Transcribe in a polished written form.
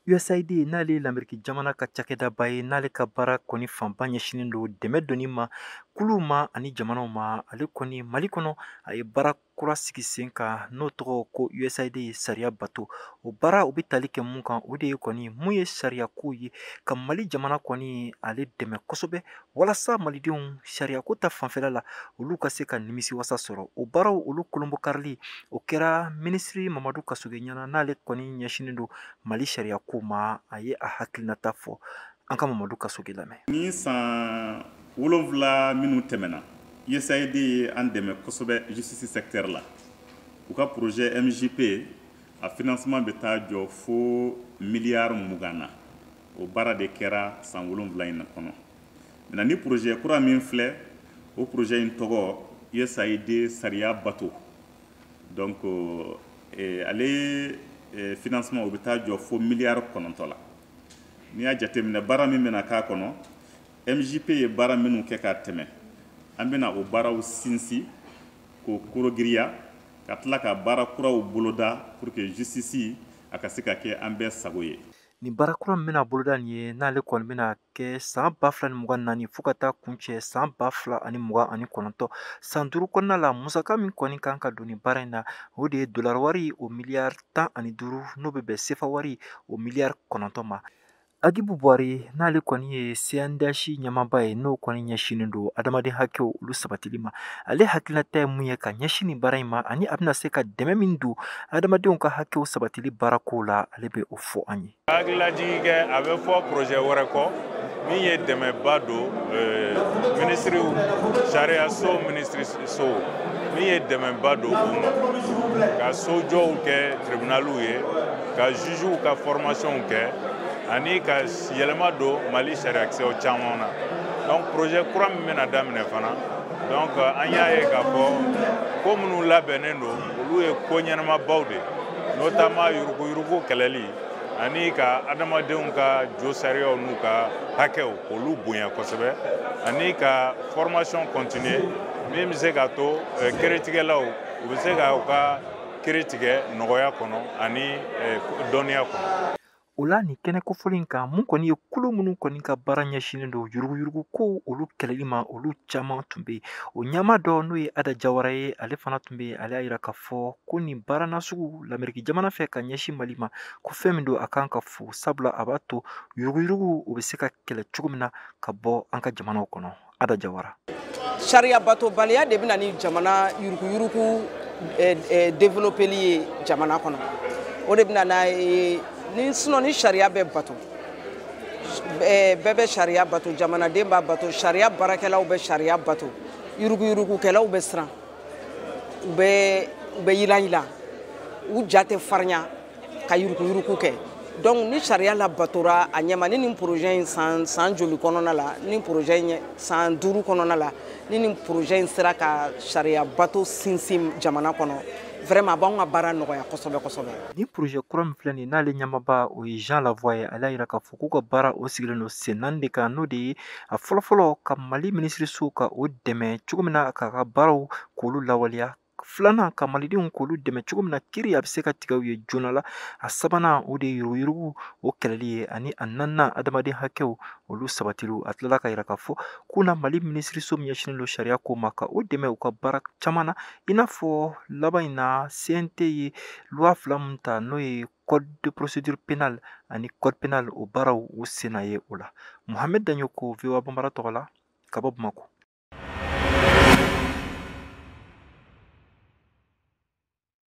USAID, n'ale ye Lameriki jamana ka cakɛdaba ye, n'ale ka baara kɔni fanba ɲɛsinnen don dɛmɛ donni ma kuluw ma ani jamanaw ma, ale kɔni Mali kɔnɔ, a ye baara kura sigi sen kan n'o tɔgɔ ko USAID sariya bato. O baara, o bɛ tali kɛ mun kan? O de ye kɔni mun ye sariyako ye, ka Mali jamana kɔni ale dɛmɛ kosɛbɛ walasa malidenw, sariyako ta fanfɛla la, olu ka se ka nimisi wasa sɔrɔ. O baaraw olu kolonbokarili, o kɛra minisiri Mamadu Kasoge ɲɛna, n'ale kɔni ɲɛsinnen don Mali sariyako ma. A ye a hakilinata fɔ. An ka Mamadu Kasoge lamɛn. Ni san 7 minnu tɛmɛna, USAID ye an dɛmɛ kosɛbɛ justice secteur la. U ka projet MJP, a financement bɛ taa jɔ fo miliyari 20 na. O baara de kɛra san 7 in kɔnɔ. Maintenant, ni projet kura min filɛ, o projet in tɔgɔ USAID sariya bato. Donc ale financement, o bɛ taa jɔ fo miliyari 9 la. N'i y'a jateminɛ, baara min bɛna k'a kɔnɔ, MJP ye baara minnu kɛ ka tɛmɛ, an bɛna o baaraw sinsin k'o korogiriya, ka tila ka baara kuraw boloda pour que justice a ka se ka kɛ an bɛɛ sago ye. Nin baara kura min bɛna boloda nin ye, n'ale kɔni bɛna kɛ san 2024 fo ka taa kuncɛ san 2029, san 5 kɔnɔna la, musaka min kɔni kan ka don nin baara in na, o de ye dolari wari o miliyari 15, n'o bɛ bɛn sefa wari o miliyari 9 ma. Agibu Buwari, n'ale kɔni ye CNDH ɲɛmaaba ye, n'o kɔni ɲɛsinnen don adamaden hakɛw olu sabatili ma, ale hakilinata ye mun ye ka ɲɛsin nin baara in ma, ani a bɛna se ka dɛmɛ min don adamadenw ka hakɛw sabatili baarako la, ale bɛ o fɔ an ye. Hakililajigi kɛ, a bɛ fɔ projet wɛrɛ kɔ min ye dɛmɛba don minisiriw, sariyaso minisiriso min ye dɛmɛba don u ma ka sojɔw kɛ tribunaliw ye, ka jugew ka formation kɛ, ani ka yɛlɛma don Mali sariyakisɛw caman na. Donc projet kura min bɛna daminɛ fana, donc an y'a ye k'a fɔ ko minnu labɛnnen don, olu ye ko ɲɛnamabaw de ye, notamment yuruguyurugu kɛlɛli ani ka adamadenw ka jo sariyaw n'u ka hakɛw k'olu bonya kosɛbɛ, ani ka formation continuer min bɛ se k'a to kiiritigɛlaw u bɛ se ka u ka kiiri tigɛ nɔgɔya kɔnɔ ani dɔnniya kɔnɔ. O la, nin kɛnɛ kofɔlen in kan, mun kɔni ye kulu minnu kɔni ka baara ɲɛsinnen don yuruguyurugu ko olu kɛlɛli ma, olu caman tun bɛ yen. O ɲɛmaa dɔ, n'o ye Ada Jawara ye, ale fana tun bɛ yen. Ale y'a jira k'a fɔ ko nin baara nasugu Lameriki jamana fɛ ka ɲɛsin Mali ma, ko fɛn min don, a kan ka fo, sabula a b'a to yuruguyurugu o bɛ se ka kɛlɛ cogo min na ka bɔ an ka jamanaw kɔnɔ. Ada Jawara. Sariya batobaliya de bɛ na ni jamana yuruguyurugu développeli ye jamana kɔnɔ. O de bɛ na n'a ye ni, sinon ni sariya bɛ bato, bɛɛ bɛ sariya bato, jamanaden b'a bato, sariya baarakɛlaw bɛ sariya bato, yuruguyurugukɛlaw bɛ siran, u bɛ yilan yilan, u ja tɛ farinya ka yuruguyurugu kɛ. Donc ni sariya labatora a ɲɛma, ni nin projet in san joli kɔnɔna la, ni projet in san 5 kɔnɔna la, ni nin projet in sera ka sariya bato sinsin jamana kɔnɔ, vraiment a b'anw ka baara nɔgɔya kosɛbɛ kosɛbɛ. Nin projet kura min filɛ nin, n'ale ɲɛmaaba o ye Jean Lavoie ye, ale y'a jira k'a fɔ k'u ka baara o sigilen don sen naani de kan, n'o de ye a fɔlɔfɔlɔ, ka Mali minisiriso ka o dɛmɛ cogo min na k'a ka baaraw k'olu lawaleya; filanan, ka malidenw k'olu dɛmɛ cogo min na kiiri a bɛ se ka tigɛ u ye joona la; a sabanan, o de ye yuruguyurugu o kɛlɛli ye; ani a naaninan, adamaden hakɛw olu sabatiliw. A tilala ka jira k'a fɔ k'u na Mali minisiriso min ɲɛsinnen don sariya ko ma, ka o dɛmɛ u ka baara caman na, i n'a fɔ laban in na CNT ye loi fila min ta, n'o ye code de procédure pénale ani code pénal, o baaraw u senna ye o la. Mohamed Daɲoko, VOA Bambara tɔgɔ la, ka bɔ Bamakɔ.